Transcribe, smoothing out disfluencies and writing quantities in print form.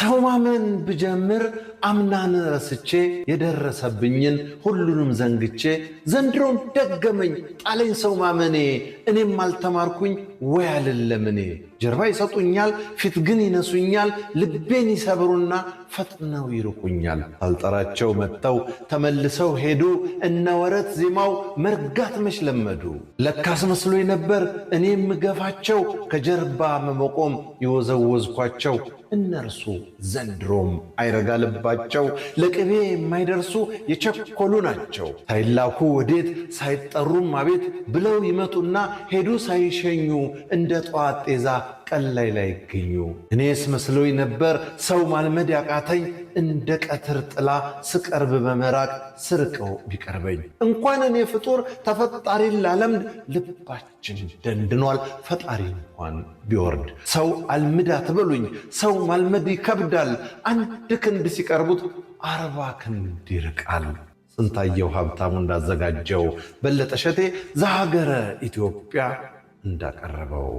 ሰው ማመን ብጀምር አምናን ረስቼ፣ የደረሰብኝን ሁሉንም ዘንግቼ፣ ዘንድሮም ደገመኝ ጣለኝ ሰው ማመኔ። እኔም አልተማርኩኝ ወይ አልለምኔ። ጀርባ ይሰጡኛል፣ ፊት ግን ይነሱኛል፣ ልቤን ይሰብሩና ፈጥነው ይርቁኛል። ሳልጠራቸው መጥተው ተመልሰው ሄዱ፣ እነ ወረት ዜማው መርጋት መች ለመዱ። ለካስ መስሎኝ ነበር እኔ የምገፋቸው፣ ከጀርባ መመቆም የወዘወዝኳቸው። እነርሱ ዘንድሮም አይረጋልባቸው፣ ለቅቤ የማይደርሱ የቸኮሉ ናቸው። ሳይላኩ ወዴት ሳይጠሩም አቤት ብለው ይመጡና ሄዱ ሳይሸኙ፣ እንደ ጠዋት ጤዛ ቀን ላይ ላይገኙ። እኔስ መስሎኝ ነበር ሰው ማልመድ ያቃተኝ፣ እንደ ቀትር ጥላ ስቀርብ በመራቅ ስርቀው ቢቀርበኝ። እንኳን እኔ ፍጡር ተፈጣሪን ላለምድ፣ ልባችን ደንድኗል ፈጣሪ እንኳን ቢወርድ። ሰው አልምድ አትበሉኝ፣ ሰው ማልመድ ይከብዳል። አንድ ክንድ ሲቀርቡት 40 ክንድ ይርቃል። ስንታየው ሀብታሙ እንዳዘጋጀው፣ በለጠ ሸቴ ዘሀገረ ኢትዮጵያ እንዳቀረበው።